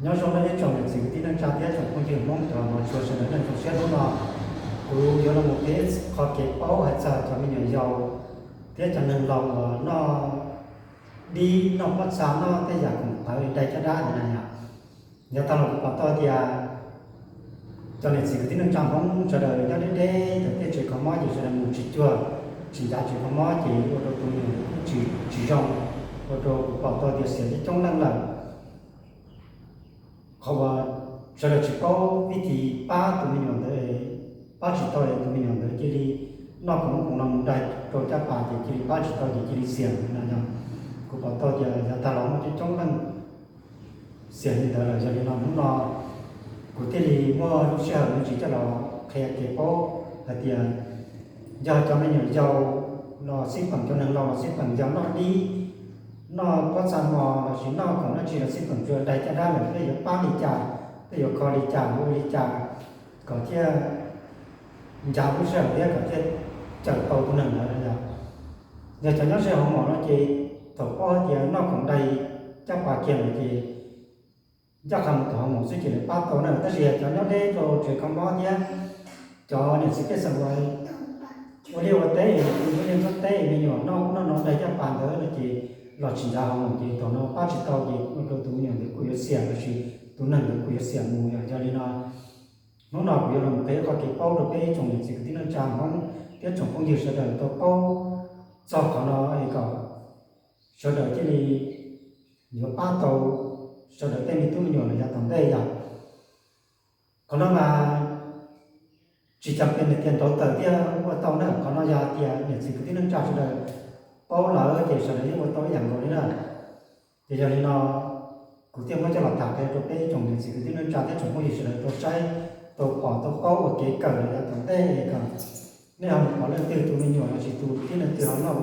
Nyob zoo nej ib tsoom niam txiv kwv tij neej tsa thiab tsoom phooj ywg Hmoob cov uas tshua sawv daws nej tsoom siab hnub no, kuv yuav los mus qhia qho kev paub hais txog cov me nyuam yaus thiab cov neeg laus uas noj dib noj pob txha noj tej yam khoom tawv li dai caj dab ntawd na yom. Yav tag los kuv pom tau tias cov niam txiv kwv tij neej tsa Hmoob sawv daws nyob deb deb ntawm tej tsev kho mob ces sawv daws mus tsis cuag, tsis ncav tsev kho mob ces ua rau tus me nyuam tsis zoo, ua rau kuv pom tau tias xiam coob coob leej lawm. Qhov uas sawv daws tsis paub vij tis pab tus me nyuam ntawd, pab tsis tau es tus me nyuam ntawd cia li noj khoom khoom no mus dai rau caj pas ces cia li pab tsis tau ces cia li xiam no yog. Kuv pom tau tias yav tag los muaj coob coob leej xiam li ntawd lawm. Yog li no hnub no kuv thiaj li muaj lub sij hawm me ntsis coj los qhia kev paub hais tias yog cov me nyuam yaus los xij peem, cov neeg laus los xij peem, yog noj dib noj pob txha mos lossis noj khoom dab tsi los xij peem, tsuas dai caj dab lawm, nej yuav pab li cas, nej yuav kho li cas, yuav ua li cas kom thiaj ncav lub sij hawm thiab kom thiaj cawm tau tus neeg ntawd yom. Yog cov nyob ze hauv mom no ces thaum paub hais tias noj khoom dai caj pas kiag lawm ces ncaj qha mus tom hauv mom xwb ces lawv pab tau na, tab sis yog cov nyob deb rau tsev kho mob thiab cov niam txiv pej xeem uas ua liaj ua teb, ua liaj ua teb me nyuam noj ub noj no dai caj pas ntawd no ces los tsis ncav hauv mom ces thaum no pab tsis tau ces ua rau tus me nyuam ntawd kuj yuav xiam lossis tus neeg ntawd kuj yuav xiam mus yom. Yog li no hnub no kuv yuav los qhia qhov kev paub rau peb tsoom niam txiv kwv tij neej tsa Hmoob thiab tsoom phooj ywg sawv daws tau paub txog qhov no es kom sawv daws thiaj li yuav pab tau sawv daws tej me tub me nyuam los yav tom ntej yom. Qhov no mas tsis cas pes nws tias nrauv taws thiaj ua tau na, qhov no yog hais tias niam txiv kwv tij neej tsa sawv daws paub lawm ces sawv daws yeej ua tau ib yam nkaus li na. Ces yog li no kuv thiaj muab coj los tham qhia rau peb tsoom niam txiv kwv tij neej tsa thiab tsoom phooj ywg sawv daws tau saib, tau pom, tau paub ua kev kawm los yav tom ntej kom nej ho mus pom leej twg tus me nyuam lossis tus tib neeg twg ho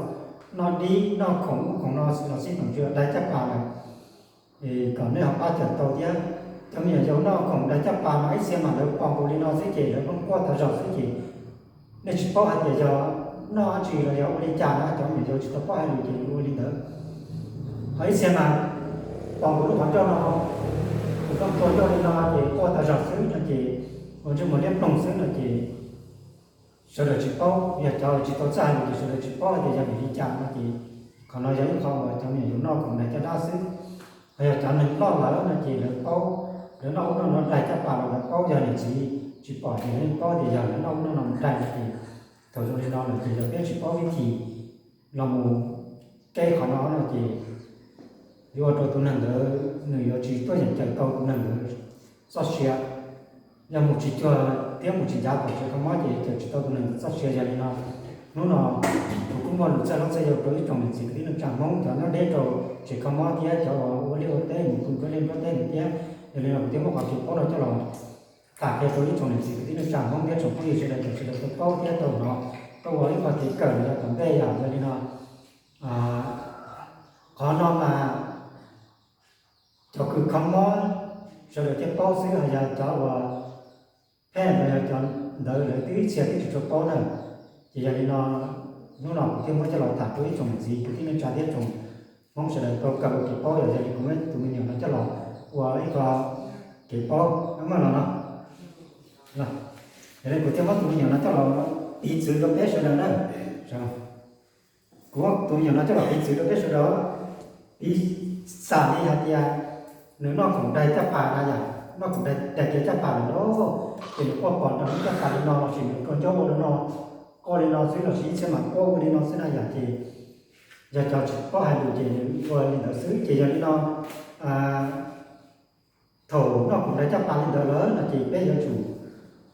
noj dib noj khoom ub khoom no los xij peem, tsuas dai caj pas lawm es kom nej ho pab cawm tau thiab. Cov me nyuam yaus noj khoom dai caj pas mas ib txhia mas lawv pom nkaus li no xwb ces lawv pheej quaj tas zog xwb ces nej tsis paub hais tias yog noj dab tsi los yog ua li cas na, cov me nyuam yaus tsis tau paub hais lus ces ua li ntawd. Ho ib txhia mas pom nkaus lub qhov ncauj no, tus koj tua ncauj li no ces quaj tas zog xwb no ces ua ntsej muag liab ploog xwb no ces sawv daws tsis paub, yog cov tsis tau txawj hais lus ces sawv daws tsis paub hais tias yog vim li cas no ces qhov no yog ib qho uas cov me nyuam yaus noj khoom dai caj dab xwb. Ho yog cov neeg loj lawm no ces lawv paub, lawv noj ub noj no dai caj pas los lawv paub, yog niam txiv tsis pom ces lawv yeej paub tias yog lawv noj ub noj no mus dai no ces thaum zoo li no lawm ces yog peb tsis paub vij tis los mus keb qhov no no ces yuav ua rau tus neeg ntawd nws yuav tsis tuaj yeem cawm tau tus neeg ntawd txoj sia. Yog mus tsis cuag thiab mus tsis ncav tom tsev kho mob ces cawm tsis tau tus neeg ntawd txoj sia. Yog li no hnub no kuv kuj muaj lus txhawb hlob txhawb yau rau ib tsoom niam txiv kwv tij neej tsa Hmoob cov nyob deb rau tsev kho mob thiab cov uas ua liaj ua teb mus tu nruab liaj nruab teb ntawd thiab. Yog li no kuv thiaj muab qhov kev paub no coj los tham qhia rau ib tsoom niam txiv kwv tij neej tsa Hmoob thiab tsoom phooj ywg sawv daws kom sawv daws tau paub thiab tau hnov, tau ua ib qho kev kawm los yav tom ntej yom. Yog li no qhov no mas cov kws kho mob sawv daws thiaj paub xwb, ho yog cov uas pheej los yog cov ntawd lawv twb ib txhia twb tsis tshua paub na. Ces yog li no hnub no kuv thiaj muab coj los tham rau ib tsoom niam txiv kwv tij neej tsa thiab tsoom Hmoob sawv daws tau kawm ua kev paub. Yog li kuv muab tus me nyuam no coj los ua ib qho kev paub maj los no, yog li kuv thiaj muab tus me nyuam no coj los piv txwv rau peb sawv daws na. Kuv muab tus me nyuam no coj los piv txwv rau peb sawv daws, piv xam li hais tias nws noj khoom dai caj pas na yom, noj khoom dai kiag caj pas lawm lauj, ces nws quaj pom nram lub caj pas li no lossis nws rua ncauj ua li no, quaj li no xwb lossis ib txhia mas quaj ua li no xwb na yom. Ces yog cov tsis paub hais lus ces nws ua li ntawd xwb. Ces yog li no thaum noj khoom dai caj pas li ntawd lawm no ces peb yuav tsum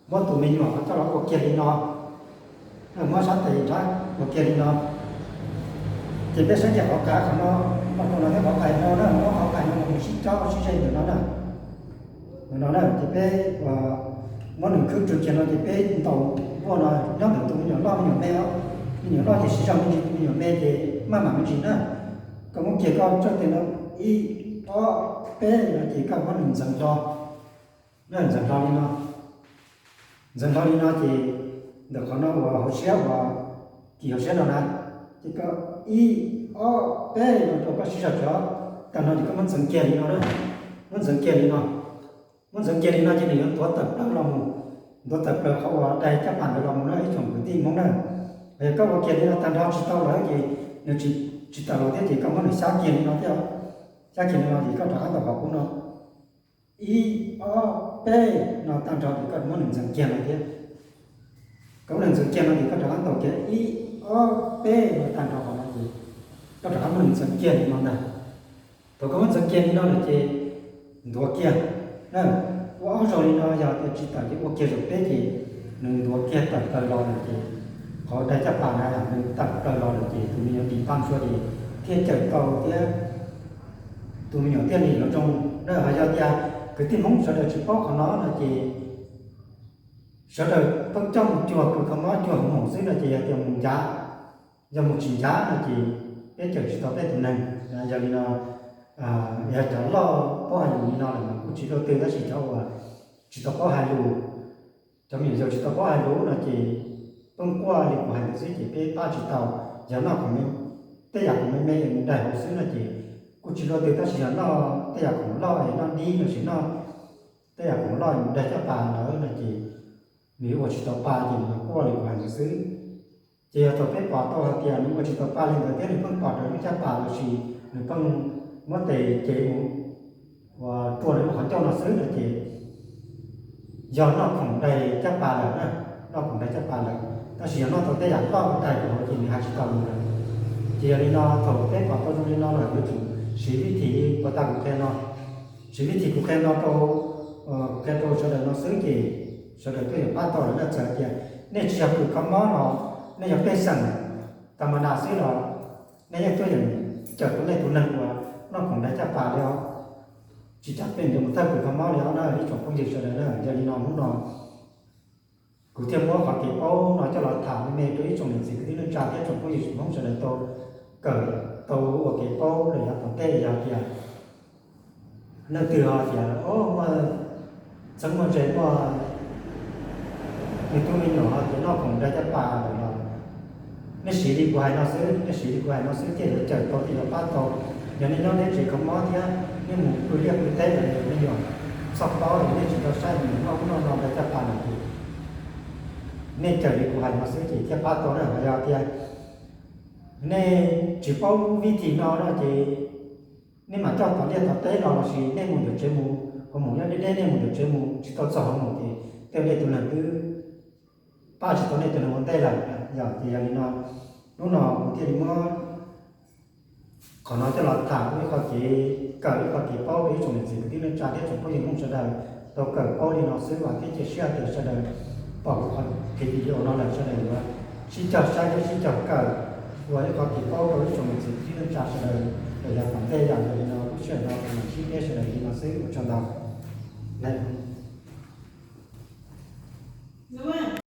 muab tus me nyuam no coj los ua kiag li no, muab sab tes nrab ua kiag li no. Ces peb saib cov qhov qais qhov no, qhov no thiab qhov qais no na, muab qhov qais no los sib tsob sib ze ntawm no na, ntawm no na. Ces peb muab nws khwb rau kiag no ces peb ntaus npuaj no nyob ntawm tus me nyuam loj me nyuam me os. Me nyuam loj ces siv zog me ntsis, tus me nyuam me ces maj mam me ntsis na. Koj muab kiag koj tsob tes no ib, ob, peb no ces koj muab nws ntxeev hlo, ntxeev hlo li no. Ntxeev hlo li no ces ntawm qhov no uas hauv siab uas kis hauv siab no na, ces koj ib, ob, peb no rau koj siv zog tso. Tag no ces koj muab ntxeev kiag li no na. Muab ntxeev kiag li no, muab ntxeev kiag li no ces nws yuav ntuav tawm plaws los mus, ntuav tawm plaws qhov uas dai caj pas ntawd los mus na ib tsoom kwv tij Hmoob na. Yog koj ua kiag li no tag nrho tsis tau lawm ces nws tsis tawm los thiab ces koj muab nws xyab kiag li no thiab, xyab kiag li no ces koj rov qab ntaus qhov qub no ib ob peb no tag nrho ces koj muab nws ntxeev kiag no thiab. Koj muab nws ntxeev kiag no ces koj rov qab ntaus kiag ib ob peb no tag nrho qhov no ces koj rov qab muab nws ntxeev kiag li no ntag. Thaum koj muab ntxeev kiag li no lawm ces ntuav kiag na. Ua ob zaug li no, yog tias tsis tawm ces ua kiag zaum peb ces nws ntuav kiag tawm plaws los lawm ces qhov dai caj pas na nws tawm plaws los lawm ces tus me nyuam dim paj ntsuab ces thiaj cawm tau thiab tus me nyuam thiaj li yuav zoo na. Ho yog tias kwv tij Hmoob sawv daws tsis paub qhov no no ces sawv daws pheej coj mus cuag kws kho mob cuag hauv moos xwb no ces yog tias mus ncav, yog mus tsis ncav no ces peb cawm tsis tau peb tus neeg. Yog li no, yog cov loj paub hais lus li no lawm mas kuj tsis luaj twg, tab sis cov uas tsis tau paub hais lus, cov me nyuam yaus tsis tau paub hais lus no ces pheej quaj li kuv hais ntawd xwb ces peb pab tsis tau. Yog noj khoom, tej yam khoom me me es mus daig hauv xwb no ces kuj tsis luaj twg, tab sis yog noj tej yam khoom loj es noj dib los sis noj tej yam khoom loj es mus daig caj pas lawm no ces nws ua tsis tau pa ces nws quaj li kuv hais ntawd xwb. Ces yog thaum peb pom tau hais tias nws ua tsis tau pa li ntawd thiab nws pheej pom raws lub caj pas los sis nws pheej muab tes cev mus ua rua nws lub qhov ncauj no xwb no ces yog noj khoom daig caj pas lawm na, noj khoom daig caj pas lawm. Tab sis yog noj tau tej yam loj daig rau hauv ces nws hais tsis tau lus lawm. Ces yog li no thaum peb pom tau zoo li no lawm yuav tsum siv vib thim li puas tag kuv qhia no, siv vib thim kuv qhia no rau, kuv qhia rau sawv daws no xwb ces sawv daws tuaj yeem pab tau lawm na. Txawm hais tias nej tsis yog kws kho mob los nej yog pej xeem tas ma nas xwb los nej yeej tuaj yeem cawm tau nej tus neeg uas noj khoom daig caj pas li os. Tsis tas peb yuav mus thawj kws kho mob li os na ib tsoom phooj ywg sawv daws na. Yog li no hnub no kuv thiaj muab qhov kev paub no coj los tham me me rau ib tsoom niam txiv kwv tij neej tsa thiab tsoom phooj ywg Hmoob sawv daws tau kawm, tau ua kev paub lawm yav tom ntej. Yog tias leej twg ho tias muaj txheeb muaj ze muaj me tub me nyuam ho tias noj khoom daig caj pas lawm los nej siv li kuv hais no xwb, nej siv li kuv hais no xwb thiaj yuav cawm tau thiaj yuav pab tau. Yog nej nyob deb tsev kho mob thiab nej mus pw liaj pw teb lawm nej nyuam txhob paub es nej tsis tau saib me nyuam noj ub noj no daig caj pas lawm ces nej cawm li kuv hais no xwb ces thiaj pab tau na. Yog tias nej tsis paub vib thim no no ces nej mam coj tom liaj tom teb los los sis nej mus ntawm tsev mus, hauv moos nyob deb deb nej mus ntawm tsev mus tsis tau txog hauv moos ces tej nej tus neeg twb pab tsis tau nej tus neeg ua ntej lawm. Yog ces yog li no hnub no kuv thiaj li muab qhov no coj los tham ua ib qho kev kawm ib qho kev paub rau ib tsoom niam txiv kwv tij neej tsa thiab tsoom phooj ywg Hmoob sawv daws tau kawm paub li no xwb. Vam thiab cia siab tias sawv daws pom kuv qhov kev video no lawm sawv daws yuav sib cog saib thiab sib cog kawm ua ib qho kev paub rau ib tsoom niam txiv kwv tij neej tsa sawv daws lawm yav tom ntej. Yog li no lub sij hawm no kuv mam sib ntsib sawv daws li no xwb, ua tsaug ntau.